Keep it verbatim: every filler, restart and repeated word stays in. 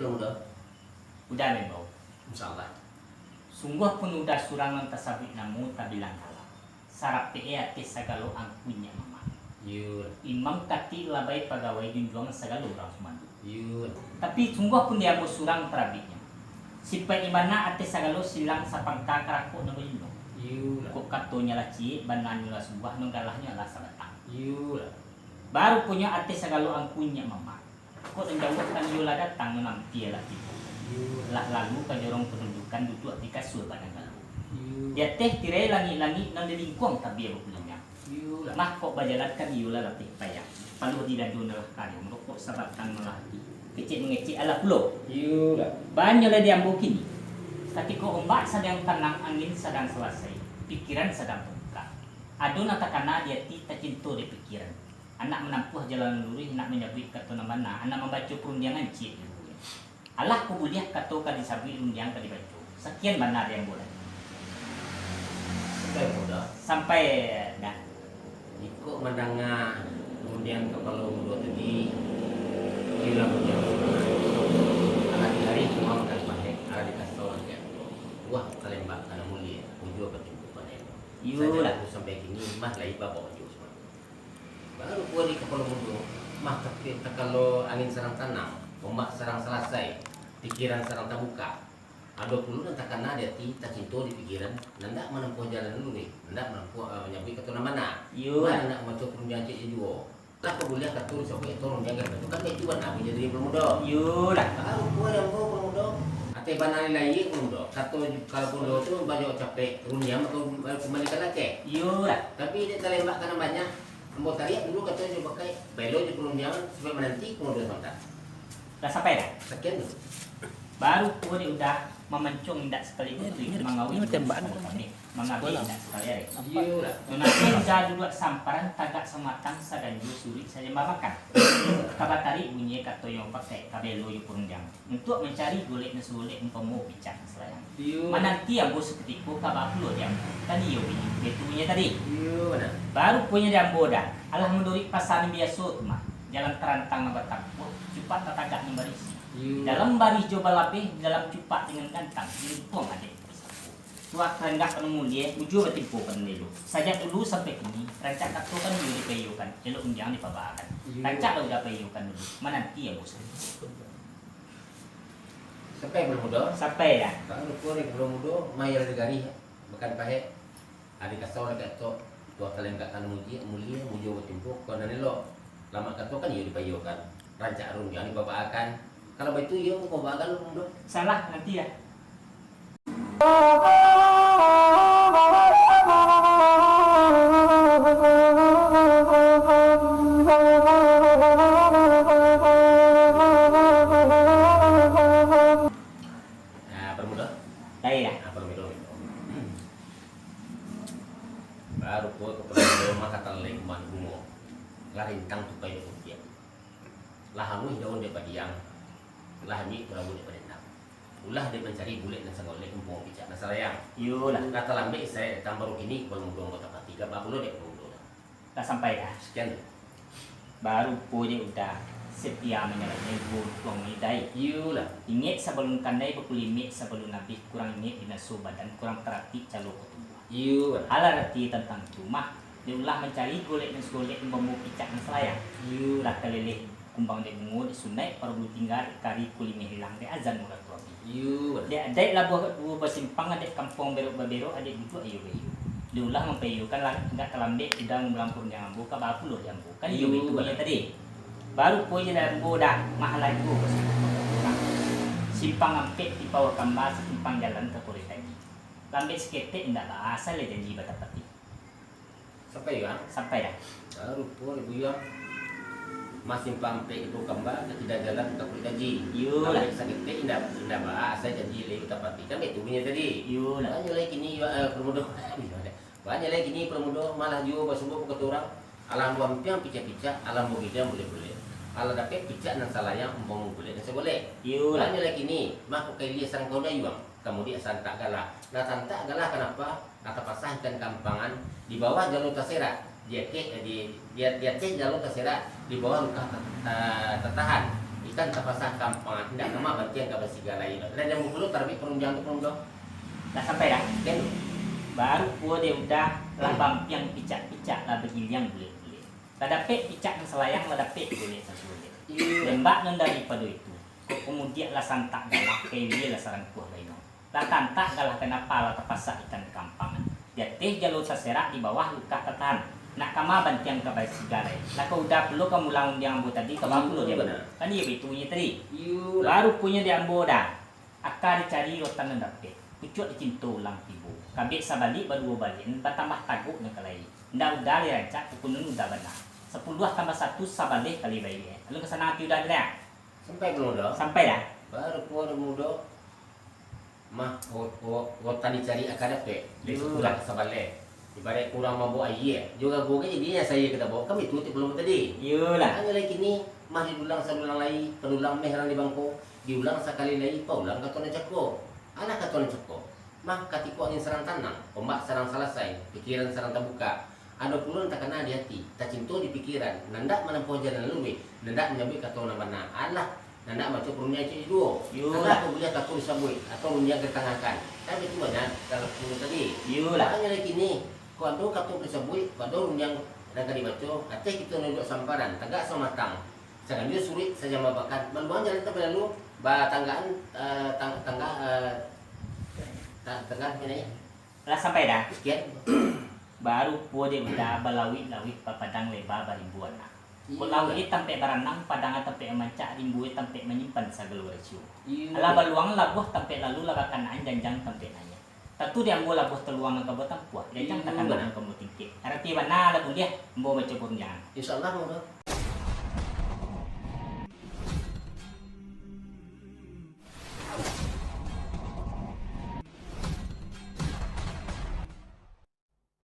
Udah. Udah, Bau. Insya Allah. Sungguah pun udah surang nan tasabuik namo tabilang kalah. Sarapek e ateh sagalo angku inyak mamak. Iyo. Imam katik labai pagawai junjuang sagalo urang sumando. Iyo. Tapi sungguah pun di ambo surang tarabiknyo. Sipaik e bana ateh sagalo silang sapangka karakok nan balimo. Iyo. Kok katonyo lah ciek, bananyo lah sumbuah, nan galahnyo lah sabatang. Iyo. Baru punyo ateh sagalo angku inyak mamak. Kok nan jauah kan iyo lah datang, nan ampia lah tibo. Iyo. Lah lalu ka jorong panunjukan duduak di kasua padang galo. Iyo. Di ateh tirai langik-langik nan di lingkuang tabia bakulinyang. Iyo lah. Mah kok bajalan kan iyo lah lapeh payah. Paluah di dado nan lah kariang, rokok sabatang nan lah ati. Kecek mangecek alah pulo. Iyo lah. Banyo lah di ambo kini. Katiko ombak sadang tanang, angin sadang salasai, pikiran sadang tabukak. Ado nan takana di ati, tacinto di pikiran. Anak manampuah jalan nan luruih, nak manyabuik kato nan bana, anak mambaco parundiangan ciek jurunya. Alah kok buliah kato ka disabuik, rundiang ka dibaco. Sakian bana dari ambo lah. Sampai mudah. Sampai dah. Iko mandanga rundiang kapalo mudo tadi, bilang rundiang. Alah di hari cuma makan pahek, alah di kasau angkek. Wah, kalembak kana mulia, ujua batimpukan. Iyo lah. Sajak aku sampai kini, mah lai babawa juo. Baru kuari kapalo mudo, mah tapi takalo angin sarang tanang, ombak sarang salasai, pikiran sarang tabukak. Ado pulo nan takana di ati, tacinto di pikiran, nan ndak manampuah jalan luruih, nan ndak manampuah, eh, manyabuik kato nan bana. Iyo. Mah nan ndak mambaco parundiangan ciek juo. Lah kok buliah kato disabuik kato rundiang kato tu kan baitu bana bunyi dari Kapalo Mudo. Iyo lah. Baru kuari ambo Kapalo Mudo. Ateh bana lai Kapalo Mudo. Kato Kapalo Mudo tu banyak capek rundiang atau, eh, kumbalikan laceh. Iyo lah. Tapi dek talembak ka nan banyak. Ambo tariak dulu kato jo pakai, belo jo parundiangan, supayo mananti Kapalo Mudo sabanta. Lah sampai dah? Sakian tu. Baru ko dek udah mamancuang indak sakali butuih, mangawik indak sakali pandai, mangabek indak sakali areh. Iyo lah. Nan ati udah duduak samparan, tagak samatang, saganjua suruik sajambah makan. Ka batarik bunyi kato yang pakai, ka belo jo parundiangan. Untuak mancari golek nan sagolek, umpamo picak nan salayang. Iyo. Mananti ambo sakutiko ka baa pulo di ambo. Tadi iyo, baitu bunyi tadi. Iyo, bana. Baru punyo di ambo dah. Alah manuruik pasa nan biaso tu mah. Jalan tarantang nan batampuah, cupak tatagak nan barisi. Iyo. Dalam barih jo balabeh, dalam cupak dengan gantang, di lingkuang adek basapo. Tuah karandak ka nan mulie, ujua batimpo ka nan elok. Sajak dulu sampai kini, rancak kato kan iyo dipaiyokan, elok rundiang dipabaakan. Iyo. Rancak lah udah paiyokan dulu, mananti ambo sakutiko. Sampai Kapalo Mudo? Sampai dah. Baru kuari Kapalo Mudo, mayar di garih, makan pahek. Ari kasau lah kato, tuah talengkak ka nan muji, mulie, mujua batimpo ka nan elok. Lamak kato kan iyo dipaiyokan, rancak rundiang dipabaakan. Kalau baitu iyo, kok baakan Kapalo Mudo? Salah, nanti dah. Nah, Kapalo Mudo. Lai dah. Nah, Kapalo Mudo. Baru ko Kapalo Mudo mah ka talek kuman bungo. Lah rintang tupai dek kutiak. Lah anuih daun dek badiang. Lah anyuik palawu dek badendang. Ulah dek mancari bulek nan sagolek, umpamo picak nan salayang. Iyolah. Lah talambek saek datang, baru kini Kapalo Mudo ambo tapati, ka baa pulo dek Kapalo Mudo. Lah sampai dah. Sakian. Baru po dek udah, setia manyalami, guntuang lidai. Iyolah. Ingek sabalun kandai, bakulimek sabalun abih, kurang ingek binaso badan, kurang taratik calo ka tubuah. Iyo, bana. Alah rati tantang itu mah, dek ulah mancari golek nan sagolek, umpamo picak nan salayang. Iyo. Lah kaleleh kumbang dek bungo, dek sunaik paradu tingga, dek kari kulimeh hilang, dek azan urang tu abih. Iyo, bana. Dek adaik labuah duo basimpang, dek kampuang berok baberok, dek duduak iyo baiyo. Dek ulah mampaiyokan lah, agak talambek udah mambulang parundiangan ambo, ka baa pulo di ambo. Kan iyo baitu, bana. Iyo, baitu tadi. Baru po je lah ambo dah, mah lah juo basuo. Simpang ampek di Pawah Kamba, satimpang jalan ka Korek Kaji. Lambek saketek indak baa, asal lah janji batapati. Sampai, Bang? Sampai dah. Ah, rupo dek Buyuang. Mah simpang ampek di Pawah Kamba, ka kida jalan ka Korek Kaji. Iyo lah. Lambek saketek indak, indak baa, asal janji lai batapati. Kan baitu bunyi tadi. Iyo lah. Banyak lai kini, eh, Kapalo Mudo. Banyak lai kini Kapalo Mudo, mah lah juo basuo kato urang. Alah ambo ampiang picak-picak, alah ambo gidang bulek-bulek. Alah dapek picak nan salayang, umpamo bulek nan sagolek. Iyo lah. Banyak lai kini, mah kok ka ilia sarang ka dayuang, ka mudiak sarantak galah. Nah, sarantak galah kanapa? Nah, tapasah ikan kampangan, di bawah jalua taserak, di akeh, di, di, di ateh jalua taserak, di bawah lukah ta-, ta-, tatahan. Ikan tapasah kampang, indak ka ma bantiang ka basigalai lo. Lah jam duo puluah tarabik parundiangan tu, Pun, doh. Lah sampai dah? Kan? Baru puo dek Uda lah bampiang picak-picak, lah bagiliang bulek-bulek. Lah dapek picak nan salayang, lah dapek bulek nan sabulik. Iyo. Lembak nan daripado itu, kok kamudiak lah santak galah, ka ilia lah sarangkuah baino. Lah tantak galah kanapa lah tapasak ikan di kampang. Di ateh jalo taserak, di bawah lukah tatahan. Nak ka ma bantiang ka basigalai. Lah ka Uda pulo ka mulang undiang ambo tadi, ka baa pulo dek ambo. Kan iyo baitu bunyi tadi. Baru punyo dek ambo dah. Aka dicari rotan nan dapek. Pucuak dicinto ulang tibo. Kabek sabalik baduo baliak, batambah tagok nan ka lai. Ndak Uda lai rancak, pokoknyo Uda bana. Sapuluah tambah satu sabaleh kali baiak. Alun ka sanang ati Uda tu dah. Sampai pulo dah. Sampai dah. Baru pulo dek ambo dah. Mah, rotan dicari aka dapek, dek sakulah sabaleh. Ibaraik urang mambaok aia, jo rago kan jadinyo sayo ka tabao, kan baitu ati pulo tadi. Iyolah. Hanyo lai kini, mah didulang sadulang lai, padulang meh rang di bangko, diulang sakali lai, paulang kato nan cako. Alah kato nan cako. Mah katiko angin sarang tanang, ombak sarang salasai, pikiran sarang tabukak. Ado pulo nan takana di ati, tacinto di pikiran, nan dak manampuah jalan nan luruih, nan dak manyabuik kato nan bana. Alah, nan dak maco parundiangan ciek juo. Alah, kok buliah kato disabuik, atau rundiang ka ditangahkan. Kan baitu bana dalam pulo tadi. Iyolah. Maknyo lai kini, kok ado kato ka disabuik, kok ado rundiang nan ka dibaco, ateh kito nan duduak samparan, tagak samatang. Saganjua suruik, sajamba bakan, maluang jalan tampek lalu, batanggaan, eh, tang-, tangga, eh, ta-, tangga, macam mana, ya? Lah sampai dah? Baru puo dek Uda balauik-lauik, bapadang leba barimbuan lah. Kok lauik tampek baranang, padang tampek mamancak, rimbu tampek manyimpan sagalo rasio. Alah baluang labuah tampek lalu, lah bakanaan janjang tampek naiak. Tantu dek ambo labuah taluang nan ka ambo tampuah, janjang takana nan ka ambo tingkek. Arati bana lah buliah ambo baco parundiangan. Insyaallah, Bang.